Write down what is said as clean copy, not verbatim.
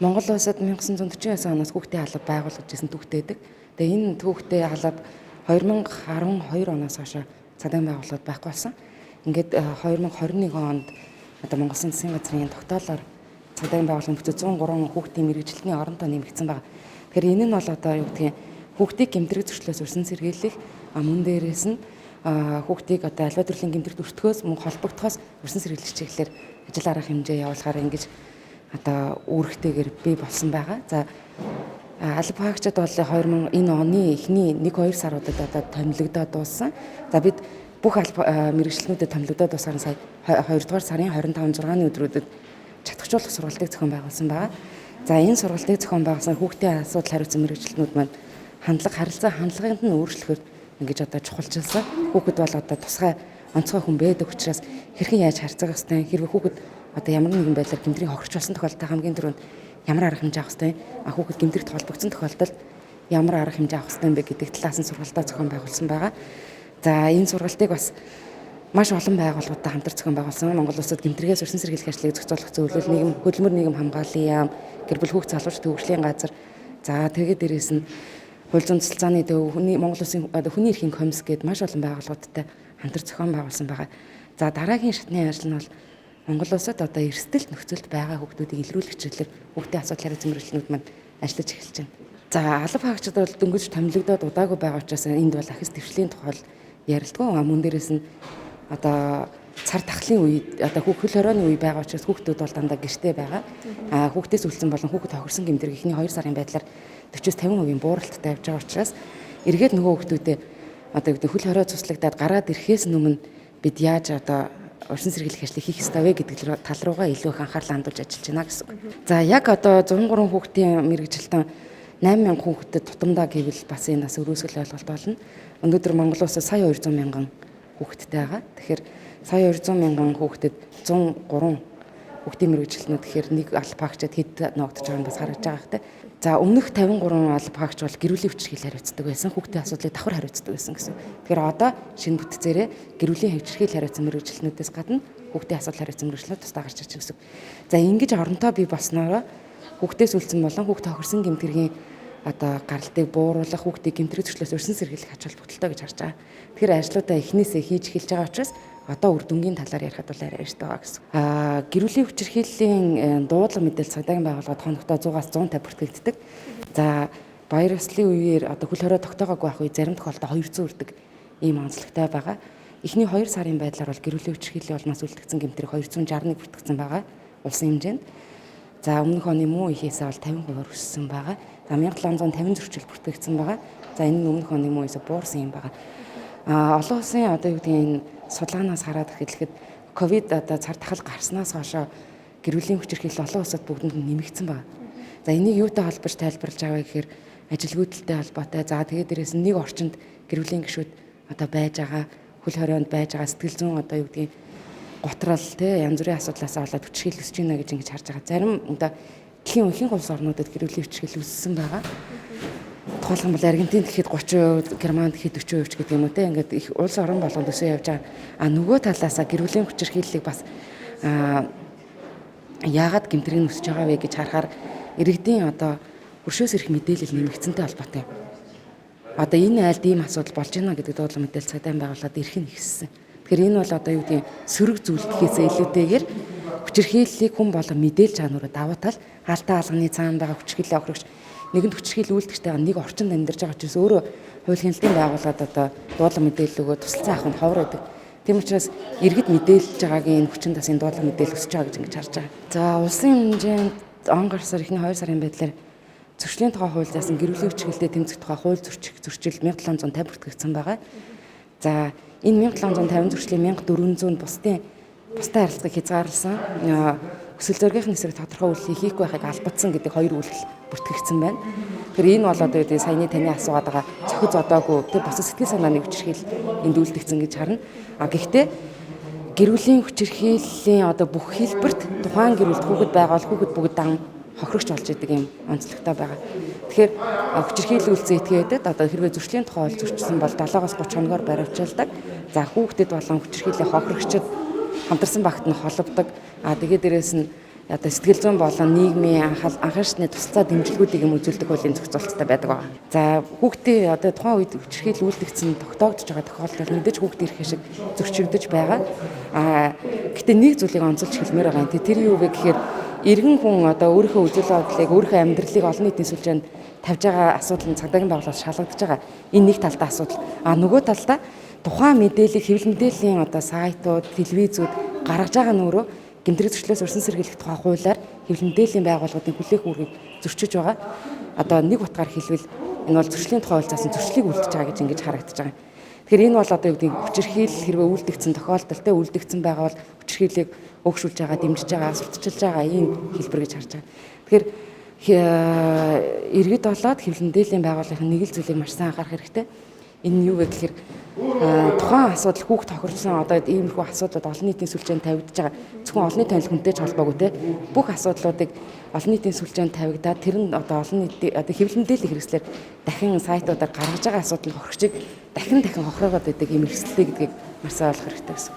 Монгол улсад 1949 оноос хүүхдийн алба байгуулагдаж исэн түүхтэйдэг. Тэгээ энэ түүхтэй алба 2012 оноос хойш цагдаагийн байгууллагад байхгүй болсон. Ингээд 2021 онд одоо Монгол Улсын засгийн газрын тогтоолоор цагдаагийн байгууллагын бүтээ 103 хүүхдийн мэргэжилтний оронтой нэмэгдсэн байна. Тэгэхээр энэ нь бол одоо юу гэдгийг хүүхдийг гэмтрэг зөрчлөөс өрсөн сэргийлэх, мөн дээрээс нь хүүхдийг одоо альва төрлийн гэмтрэгт өртгөөс мөн холбогдохоос өрсөн сэргийлэх чиглэлээр ажил арга хэмжээ явуулахаар ингэж одоо үүрэгтэйгээр бий болсон байгаа. За, алба хаагчид бол 2000 энэ оны эхний 1 2 саруудад одоо томилогдоод дууссан. За, бид бүх алба мэргэжилтнүүдэд томилогдоод дуусгаар сая 2 дугаар сарын 25 6-ны өдрүүдэд чадахжуулах сургалтыг зохион байгуулсан байгаа. За, энэ сургалтыг зохион байгуулсан хүүхдийн асуудал хариуцсан мэргэжилтнүүд маань хандлага, харилцаа хандлаганд нь өөрчлөхөөр ингэж одоо чухалчилсан. Хүүхэд бол одоо тусгай онцгой хүн байдаг учраас хэрхэн яаж харьцах ёстой, хэрвээ хүүхэд одоо ямар нэгэн байдлаар гэмтрийн хохирч болсон тохиолдолд хамгийн түрүүнд ямар арга хэмжээ авах ёстой, хүүхэд гэмтрэгт холбогдсон тохиолдолд ямар арга хэмжээ авах ёстой юм бэ гэдэг талаас нь сургалтаа зохион байгуулсан байгаа. За, энэ сургалтыг бас маш олон байгууллагуудтай хамтарч зохион байгуулсан. Монгол улсад гэмтрэгээс өрсөн сэргийлэх ажлыг зохицуулах зөвлөл, нийгэм, хөдөлмөр нийгэм хамгааллын яам, гэр бүл хүүхд залуучдын хөгжлийн газар, за тэгээд дээрээс нь хууль зүйн тусалцааны төв, хүний Монгол улсын одоо хүний эрхийн комисс гээд маш олон байгууллагуудтай хамтарч зохион байгуулсан байгаа. За, дараагийн шатны ажил нь бол Монгол улсад одоо эрсдэлт нөхцөлд байгаа хүүхдүүдийг илрүүлэх чиглэлээр хүүхдийн асуудал хариуцсан мэргэжилтнүүд маань ажиллаж эхэлж байна. За, алба хаагчид бол дөнгөж томилогдоод удаагүй байгаа учраас энд бол ахис дэвшлийн тухай ярилдгүй. Мөн дээрээс нь одоо цар тахлын үед одоо хөл хорионы үе байгаа учраас хүүхдүүд бол дандаа гэртээ байгаа. Хүүхдээс үлдсэн болон хүүхэд хохирсон гэмтрэг эхний 2 сарын байдлаар 40-50% бууралттай явж байгаа учраас эргээд нөгөө хүүхдүүдэд одоо гэдэг хөл хорио цуслагдаад гараад ирэхээс өмнө бид яаж одоо урьдчилан сэргийлэх ажлыг хийх ёстой вэ гэдэг тал руугаа илүү их анхаарал хандуулж ажиллаж байна гэсэн. За, яг одоо 103 хүүхдийн мэргэжилтэн 8000 хүүхдэд тутамдаа гэвэл бас энэ бас өрөөсгөл ойлголт болно. Өнөөдөр Монгол улсад сая 200 мянган хүүхэдтэй байгаа. Тэгэхээр сая 200 мянган хүүхдэд 103 хүүхдийн мэргэжилтнүүд тэгэхээр нэг албаагчид хэд ногдож байгаа нь бас харагдаж байгаа хэрэг. За, өмнөх 53 албаагч бол гэр бүлийн хүчирхийлэл хариуцдаг байсан. Хүүхдийн асуудлыг давхар хариуцдаг байсан гэсэн. Тэгэхээр одоо шинэ бүтцээрээ гэр бүлийн хүчирхийлэл хариуцсан мэргэжилтнүүдээс гадна хүүхдийн асуудал хариуцсан мэргэжилтнүүд тусдаа гарч ирж байгаа гэсэн. За, ингэж оронтой бий болсноороо хүүхдээс үлдсэн болон хүүхд тохирсон гэмтэргийн одоо гаралтыг бууруулах, хүүхдийг гэмтрэг зөрчлөөс өрсөн сэргийлэх ач холбогдолтой гэж харж байгаа. Тэгэхээр ажлуудаа эхнээсээ хийж эхэлж байгаа учраас одоо үр дүнгийн талаар ярихад бол арай эрт байгаа гэсэн. Гэр бүлийн хүчирхийллийн дуудлага мэдээлэл цагдаагийн байгууллагад хоногтой 100-аас 150 бүртгэгддэг. За, баяр ёслолын үеэр одоо хөл хорио тогтоогоогүй байх үе зарим тохиолдолд 200 үрдэг ийм онцлогтой байгаа. Эхний 2 сарын байдлаар бол гэр бүлийн хүчирхийллийн улмаас үлдэгдсэн гэмтрэг 261 бүртгэгдсэн байгаа улсын хэмжээнд. За, өмнөх оны муу ихээсээ бол 50% өссөн байгаа. За, 1750 зөрчил бүртгэгдсэн байгаа. За, энэ нь өмнөх оны муу ихээс буурсан юм байгаа. Олон улсын одоо юу гэдгийг энэ судалгаанаас хараад хэлэхэд ковид одоо цар тахал гарснаас хойшоо гэр бүлийн хүчирхийлэл олон улсад бүгдэнд нь нэмэгдсэн байна. За, энийг юутай холбож тайлбарлаж байгаа вэ гэхээр ажилгүйдэлтэй холбоотой. За, тэгээд дээрээс нь нэг орчинд гэр бүлийн гишүүд одоо байж байгаа, хөл хорионд байж байгаа сэтгэл зүйн одоо юу гэдгийг готрол те янз бүрийн асуудлаас болоод хүчирхийлэл өсөж байна гэж ингэж харж байгаа. Зарим одоо дэлхийн ихэнх улс орнуудад гэр бүлийн хүчирхийлэл өссөн байгаа. Тухайлх юм бол Аргентин гэхэд 30%, Германд гэхэд 40% ч гэдэг юм уу те ингээд их улс орон болгонд өсөө явж байгаа. Нөгөө талаасаа гэр бүлийн хүчирхийллийг бас яагаад гэмтрэг нь өсөж байгаа вэ гэж харахаар иргэдийн одоо хөршөөс ирэх мэдээлэл нэмэгдсэнтэй холбоотой. Одоо энэ айлд ийм асуудал болж байна гэдэг дуудлага мэдээлэл цагдаагийн байгууллагад ирэх нь ихссэн. Тэгэхээр энэ бол одоо юу гэдгийг сөрөг зүйл гэхээсээ илүүтэйгээр хүчирхийллийг хүн болон мэдээлж байгаа нүрэ давуу тал хаалтаа алганы цаана байгаа хүчирхийллийн охирогч нэгэнд хүчирхийлэл үйлдэгчтэй нэг орчинд амьдарч байгаа учраас өөрөө хууль хяналтын байгууллагад одоо дуудлага мэдээлэл өгөө тусалцаа авах нь ховор байдаг. Тийм учраас иргэд мэдээлж байгаагийн энэ хүчин тасын дуудлага мэдээлэл өсөж байгаа гэж ингэж харж байгаа. За, улсын хэмжээнд он гарсаар эхний 2 сарын байдлаар зөрчлийн тухай хууль заасан гэр бүлийн хүчирхийлэлтэй тэмцэх тухай хууль зөрчих зөрчил 1750 бүртгэгдсэн байгаа. За, энэ 1750 зөрчлийн 1400 бусдын бустай харилцааг хязгаарласан өсөл зоригийн эсрэг тодорхой үйлдэл хийхгүй байхыг албадсан гэдэг хоёр үйлдэл бүртгэгдсэн байна. Тэгэхээр энэ бол одоо юу саяны таны асуугаад байгаа цохид зодоогүй тэр бусад сэтгэл санааны хүчирхийлэл энд үлдэгдсэн гэж харна. Гэхдээ гэр бүлийн хүчирхийллийн одоо бүх хэлбэрт тухайн гэр бүлд хүүхэд байгаа бол хүүхэд бүгд дан хохирогч болж идэг юм онцлогтой байгаа. Тэгэхээр хүчирхийлэл үйлцэн этгээдэд одоо хэрвээ зөрчлийн тухай хууль зөрчсөн бол 7-оос 30 хоногоор баривчилдаг. За, хүүхдэд болон хүчирхийллийн хохирогчид хамтарсан багт нь холбодог. Тэгээд дээрэс нь одоо сэтгэл зүйн болон нийгмийн анхан шатны тусалцаа дэмжлэгүүдийг юм үзүүлдэг хуулийн зохицуулттай байдаг байна. За, хүүхдийн одоо тухайн үед хүчирхийлэл үйлдэгдсэн, тогтоогдож байгаа тохиолдолд мэдээж хүүхдийн эрх шиг зөрчигдөж байгаа. Гэтэ нэг зүйлийг онцолж хэлмээр байгаа юм. Тэр юу вэ гэхээр иргэн хүн одоо өөрийнхөө үзэл бодлыг, өөрийнхөө амьдралыг олон нийтийн сүлжээнд тавьж байгаа асуудал нь цагдаагийн байгууллагаас шалгагдаж байгаа. Энэ нэг талдаа асуудал. Нөгөө талдаа тухайн мэдээллийг хэвлэл мэдээллийн одоо сайтууд, телевизүүд гаргаж байгаа нь өөрөө гэмтрэг зөрчлөөс өрсөн сэргийлэх тухай хуулиар хэвлэл мэдээллийн байгууллагуудын хүлээх үүргийг зөрчиж байгаа. Одоо нэг утгаар хэлбэл энэ бол зөрчлийн тухай хууль заасан зөрчлийг үлдэж байгаа гэж ингэж харагдаж байгаа. Тэгэхээр энэ бол одоо юу гэдгийг хүчирхийлэл хэрвээ үлдэгдсэн тохиолдолтой үлдэгдсэн байгаа бол хүчирхийллийг өөгшүүлж байгаа, дэмжиж байгаа, сурталчилж байгаа ийм хэлбэр гэж харж байгаа. Тэгэхээр иргэд болоод хэвлэл мэдээллийн байгууллагын нэг л зүйлийг маш сайн анхаарах хэрэгтэй. Энэ нь юу вэ гэхээр тухайн асуудал хүүхд тохирсон одоо иймэрхүү асуудлууд олон нийтийн сүлжээнд тавигдаж байгаа. Зөвхөн олон нийтийн хүнтэй ч холбоогүй те. Бүх асуудлуудыг олон нийтийн сүлжээнд тавигдаад тэр нь одоо олон нийтийн одоо хэвлэл мэдээллийн хэрэгслээр дахин сайтуудаар гаргаж байгаа асуудал хохирчийг дахин дахин хохироогоод байдаг ийм эрсдэлтэй гэдгийг маш сайн ойлгох хэрэгтэй гэсэн.